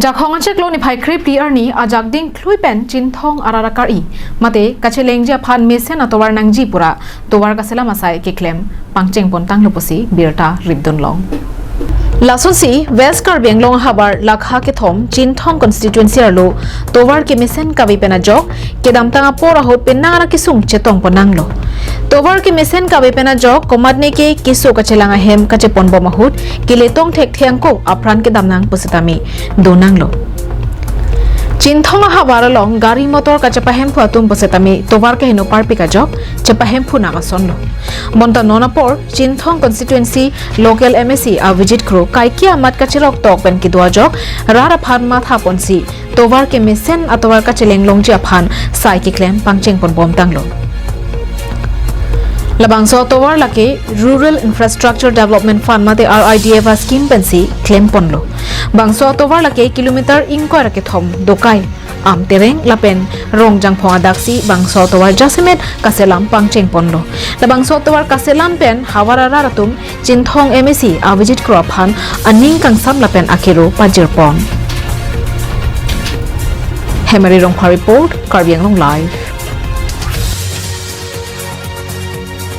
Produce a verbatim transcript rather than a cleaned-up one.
Jakhong achiklo niphai krepli arni ajak dingkhlui pen Chinthong arat akari mate kachelengji aphan mesen atovar nangji pura tovar kaselam asai keklem pangcheng pontanglo pusi birta ripdunlong. Lasonsi West Karbi Anglong ahavar lakha kethom Chinthong constituency arlo tovar kemesen kave pen ajok kedamtang apor ahut penang ara kesung chetong ponnanglo. Tovar kemesen kave pen ajok komatne ke keso kachelang ahem kacheponbom ahut keletong thekthe angko apran kedamnang pusitame donanglo. Chinthong ahavar along gari motor kachepahemphu atum pusitame tovar keheno parpik ajok chepahemphu nang asonlo. Bonta non apor Chinthong constituency local M A C Avijit Kro kaike amat kacherok tok pen kedo ajok rat aphan matha ponsi tovar kemesen atovar kacheleng longji aphan sai keklem pangcheng ponbomtanglo. Labangso atovar lake Rural Infrastructure Development Fund mate R I D F a scheme pensi klem ponlo. Bangso atovar lake kilometer ingkoi ra kethom dokai Amtereng lapen Rongjangphong adaksi bangso atovar jasemet kaselam pangcheng ponlo. Labangso atovar kaselam pen havar arat atum Chinthong M A C Avijit Kro aphan aning kangsam lapen akero pajir pon. Hemari Rongphar report, Karbi Anglong Live.